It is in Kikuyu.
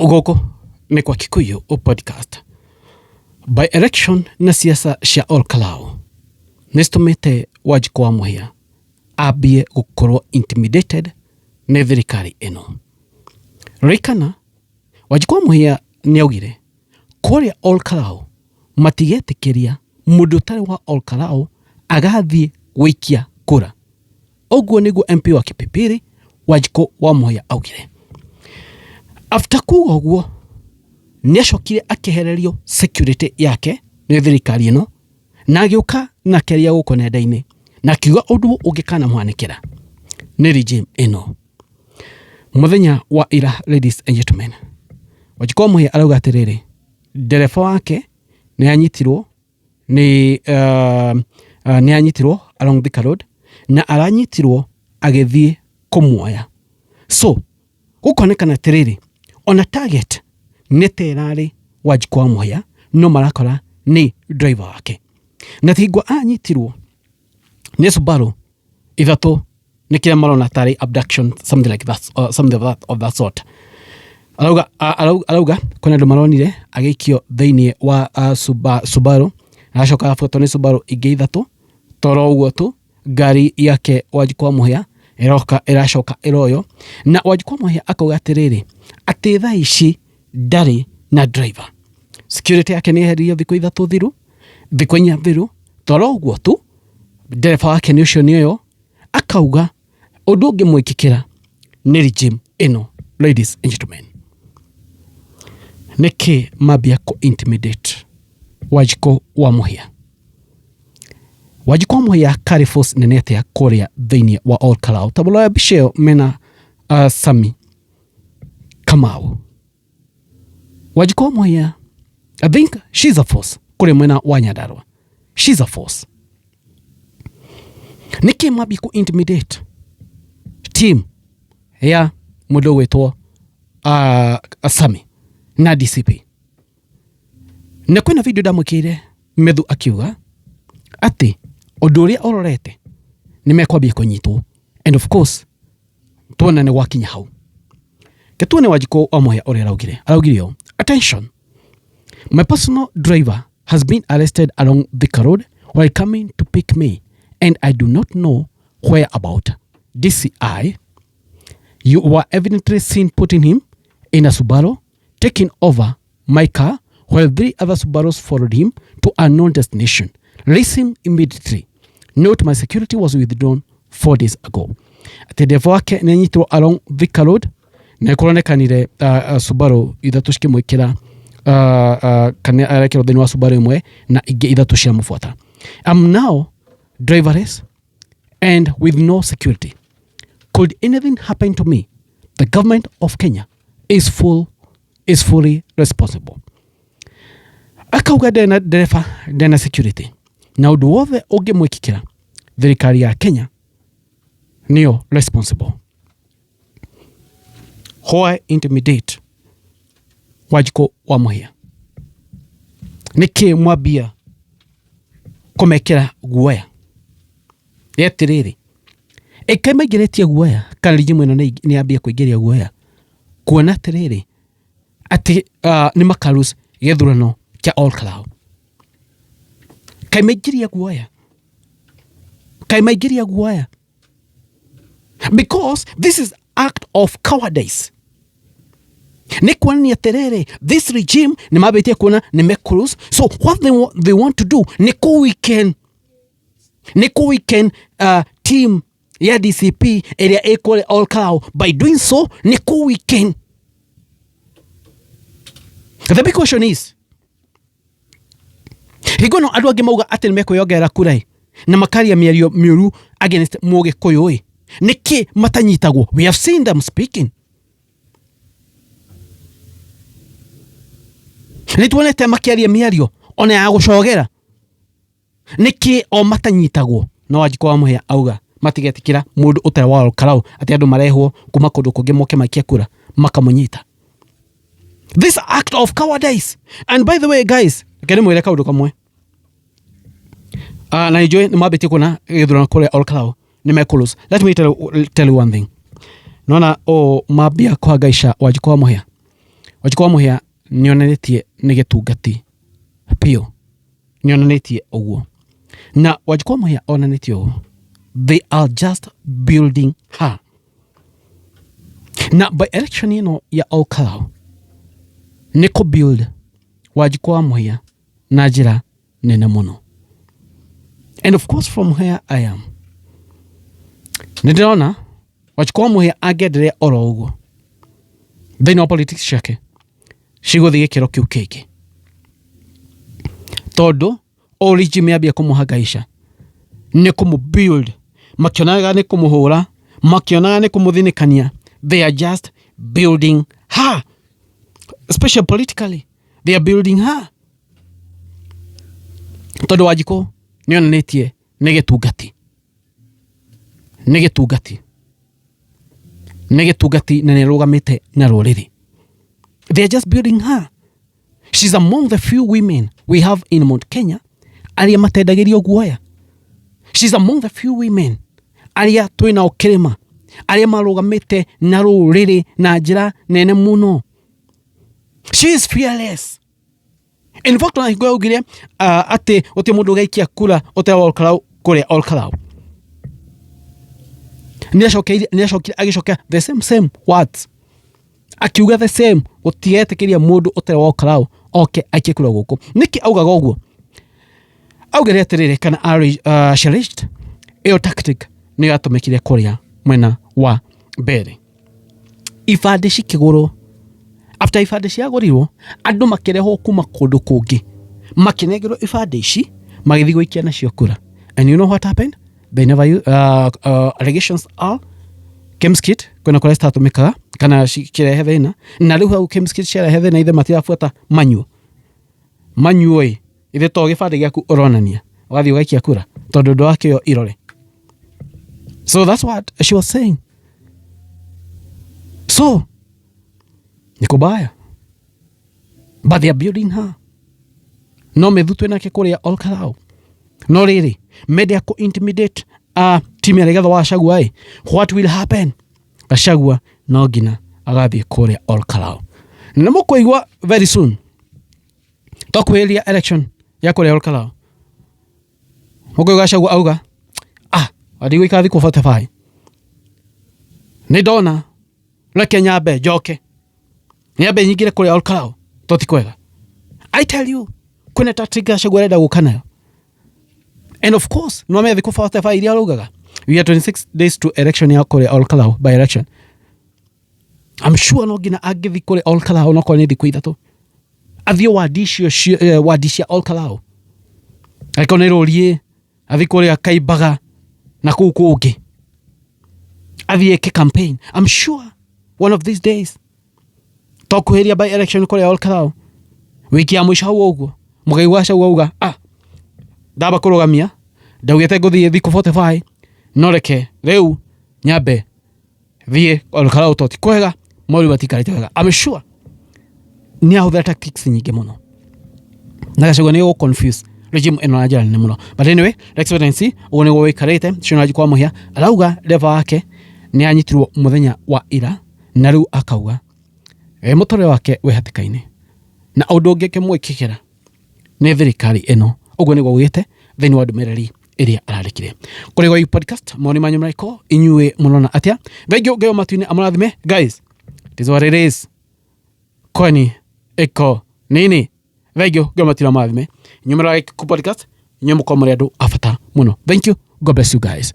Gũkũ nĩ kwa Kikuyu Podcast. By election na siasa cia Ol Kalou nĩ citũmĩte Wanjikũ wa Mũhĩa ambie gũkorwo intimidated nĩ thirikari ĩno. Ririkana Wanjikũ wa Mũhĩa nĩ augire kũrĩa Ol Kalou matigetĩkĩria mũndũ ũtarĩ wa Ol Kalou agathiĩ gũikia kura. Ũguo nĩguo MP wa Kipipiri Wanjikũ wa Mũhĩa augire. After kuga ũguo nĩ acokire akĩehererio security yake nĩ thirikari ĩno na agĩũka na akĩaria gũkũ nenda-inĩ na akiuga ũndũ ũngĩkanamũhanĩkĩra nĩ regime ĩno. Mũthenya wa ira ladies and gentlemen, Wanjikũ wa Mũhĩa arauga atĩrĩrĩ, ndereba wake nĩ anyitirwo nĩ nĩ anyitirwo along Thika Road na aranyitirwo agĩthiĩ kũmuoya. So gũkonekana atĩrĩrĩ, ona target nĩ ta ĩrarĩ Wanjikũ wa Mũhĩa no marakora nĩ driver wake. Na ti hingo anyitirwo nĩ Subaru ithatũ nĩ kĩrĩa marona tarĩ abduction something like that, something of that sort. Arauga, arauga kwĩna andũ maronire agĩikio thĩinĩ wa Subaru na acoka abuatwo nĩ Subaru ingĩ ithatũ. Toro ũguo tu ngari yake Wanjikũ wa Mũhĩa ĩroka ĩracoka ĩroywo na Wanjikũ wa Mũhĩa akauga atĩrĩrĩ, atĩ thaa ici ndarĩ na driver. Security yake nĩ eheririo thikũ 3 thiru, thikũ 4 thiru. Toro ũguo tu ndereba wake nĩ ũcio nĩ ũyũ, akauga ũndũ ũngĩmwĩkĩkĩra nĩ regime ĩno. Ladies and gentlemen, nĩkĩ mambia kũ intimidate Wanjikũ wa Mũhĩa? Wanjikũ wa Mũhĩa karĩ force nene atĩa kũrĩa thĩinĩ wa Ol Kalou? Ta mũrora mbica ĩyo mena Sami Kamau. Wanjikũ wa Mũhĩa, I think she's a force kũrĩa mwena wa Nyandarua. She's a force. Nĩkĩ mambia kũ intimidate team ya mũndũ ũgwĩtwo Sami na DCP? Na kwĩna video ndamwĩkĩire Methu akiuga atĩ ũndũ ũrĩa ũrorete nĩ mekwambia kũnyitwo, and of course tuona nĩ gwakinya hau. Ke tuone Wanjikũ wa Mũhĩa ũrĩa araugire. Araugire ũũ, attention, my personal driver has been arrested along Thika Road while coming to pick me and I do not know where about. DCI, you were evidently seen putting him in a Subaru, taking over my car while 3 other Subarus followed him to unknown destination. Release him immediately. Note my security was withdrawn 4 days ago. Atĩ ndereba wake nĩ anyitirwo along Thika Road na kũronekanire Subaru ithatũ cikĩmwĩkĩra kana arekĩrwo thĩinĩ wa Subaru ĩmwe na ingĩ ithatũ ciamũbuata. I'm now driverless and with no security. Could anything happen to me? The government of Kenya is fully responsible. Akauga ndena ndereba, ndena security, na ũndũ wothe ũngĩmwĩkĩkĩra thirikari ya Kenya nĩyo responsible. Why intimidate Wanjikũ wa Mũhĩa? Nĩkĩ mwambia kũmekĩra guoya? Atĩrĩrĩ, ĩkaĩ maingĩrĩtie guoya kana regime ĩno nĩ yambia kũingĩria guoya, kuona atĩrĩrĩ atĩ nĩ makarus gĩthurano kĩa Ol Kalou. Kaĩ maingĩria guoya? Kaĩ maingĩria guoya? Because this is act of cowardice. Nĩ kuonania atĩrĩrĩ, this regime nĩ mambĩtie kuona nĩ mekũlose. So what they want to do nĩ kũ weaken, nĩ kũ weaken team ya DCP ĩrĩa ĩ kũrĩa Ol Kalou. By doing so nĩ kũ weaken. The big question is, hingo ĩno andũ angĩ mauga atĩ nĩ mekwĩyongerera kura ĩ, na makaria mĩario mĩũru against Mũgĩkũyũ ĩ, nĩkĩ matanyitagwo? We have seen them speaking. Nĩ tuonete makĩaria mĩario ona ya gũcogera, nĩkĩ o matanyitagwo? No Wanjikũ wa Mũhĩa auga matigetĩkĩra mũndũ ũtarĩ wa Ol Kalou atĩ andũ marehwo kuma kũndũ kũngĩ moke maikie kura makamũnyita. This act of cowardice. And by the way guys, reke ndĩmwĩre kaũndũ kamwe. Na nĩnjũĩ nĩ mwambĩtie kuona gĩthurano kũrĩa Ol Kalou nĩ mekũlose. Let me tell you one thing. Nona o mambia kũhangaica Wanjikũ wa Mũhĩa. Wanjikũ wa Mũhĩa nĩonanĩtie nĩ gĩtungati biũ, nĩonanĩtie ũguo. Na Wanjikũ wa Mũhĩa onanĩtie ũũ, they are just building her. Na by election ĩno ya Ol Kalou nĩ kũ build Wanjikũ wa Mũhĩa na njĩra nene mũno. And of course from where I am, nĩ ndĩrona Wanjikũ wa Mũhĩa angĩenderea oro ũguo thĩinĩ wa politics ciake cigũthiĩ gĩkĩro kĩu kĩngĩ, tondũ o regime yambia kũmũhangaisha nĩ kũmũ build, makĩonaga nĩ kũmũhũra, makĩonaga nĩ kũmũthinĩkania. They are just building her, especially politically they are building her, tondũ Wanjikũ nĩ onanĩtie nĩ gĩtungati, nĩ gĩtungati, nĩ gĩtungati, na nĩ arũgamĩte na rũrĩrĩ. They are just building her. She's among the few women we have in Mount Kenya arĩa matendagĩrio guoya. She's among the few women arĩa twĩnao kĩrĩma, arĩa marũgamĩte na rũrĩrĩ na njĩra nene mũno. She is fearless. In fact, ona hingo yaugire atĩ gũtirĩ mũndũ ũgaikia kura ũtarĩ wa Ol Kalou kũrĩa Ol Kalou, nĩacokire agĩcokia the same same words, akiuga the same, gũtigetĩkĩria mũndũ ũtarĩ wa Ol Kalou oke aikie kura gũkũ. Nĩkĩ augaga ũguo? Augire atĩrĩrĩ, kana challenged ĩyo tactic nĩyo yatũmĩkire kũrĩa mwena wa mbere, ibandĩ cikĩgũrwo. After ibandĩ ciagũrirwo, andũ makĩrehwo kuma kũndũ kũngĩ, makĩnengerwo ibandĩ ici, magĩthiĩ gũikia nacio kura. And you know what happened? They never allegations are KIEMS kit kwĩna kũrĩa citatũmĩkaga kana cikĩrehe thĩna. Na rĩu hau KIEMS kit ciarehe thĩna, ithe matirabuata manyuo manyuo ĩ ithe to gĩbandĩ gĩaku ũronania ũgathiĩ ũgaikia kura tondũ ndwakĩo irore. So that's what she was saying. So ni kubaya, but they are building her. No Methu twĩ nake kũrĩa Ol Kalou, no rĩrĩ mendia kũ intimidate team ya Rigathi wa Gachagua ĩ, what will happen? Gachagua no nginya agathiĩ kũrĩa Ol Kalou, na mũkũigua very soon twakuhĩrĩria election ya kũrĩa Ol Kalou, mũkũigua Gachagua auga, "Ah, ndigũikara thikũ 45, nĩ ndona reke nyambe njoke, nyambe nyingĩre kũrĩa Ol Kalou to ti kwega." I tell you, kwĩna tactic Gachagua arenda gũka nayo. And of course no me thikũ 45 iria araugaga, we are 26 days to election ya kũrĩa Ol Kalou by election. I'm sure no nginya angĩthi kũrĩa Ol Kalou, no korwo nĩ thikũ 3, athiĩ wadi icio wadi cia Ol Kalou, angĩkorwo nĩ Rũriĩ, athiĩ kũrĩa Kaimbaga na kũu kũngĩ, athiĩ eke campaign. I'm sure one of these days twakuhĩrĩria by election kũrĩa Ol Kalou, wiki ya mũico hau ũguo, mũkaigua Gachagua auga, "Ah, ndamba kũrũgamia, ndaugĩte ngũthiĩ thikũ 45, no reke rĩu nyambe thiĩ Ol Kalou to ti kwega, maũndũ matikarĩte wega." I'm sure nĩ ahũthĩra tactics nyingĩ mũno, na Gachagua nĩ gũ confuse regime ĩno na njĩra nene mũno. But anyway, let's wait and see. Ũguo nĩguo wĩikarĩte. Cionaji kwa Mũhĩa arauga ndereba wake nĩ anyitirwo mũthenya wa ira, na rĩu akauga mũtũrĩre wake wĩ hatĩka-inĩ na ũndũ ũngĩkĩmwĩkĩkĩra nĩ thirikari ĩno. Ũguo nĩguo augĩte thĩinĩ wa ndũmĩrĩri ĩrĩa arandĩkire kũrĩ Goi Podcast. Maoni manyu marĩkũ? Inyuĩ mũrona atĩa? Thank you. Ngai wa matu-inĩ amũrathime. Guys, it is what it is, kwani iko nini? Thank you. Ngai wa matu-inĩ amũrathime. Inyuĩ mũrora Gĩkũ Podcast, inyuĩ mũkorwo mũrĩ andũ a bata mũno. Thank you. God bless you guys.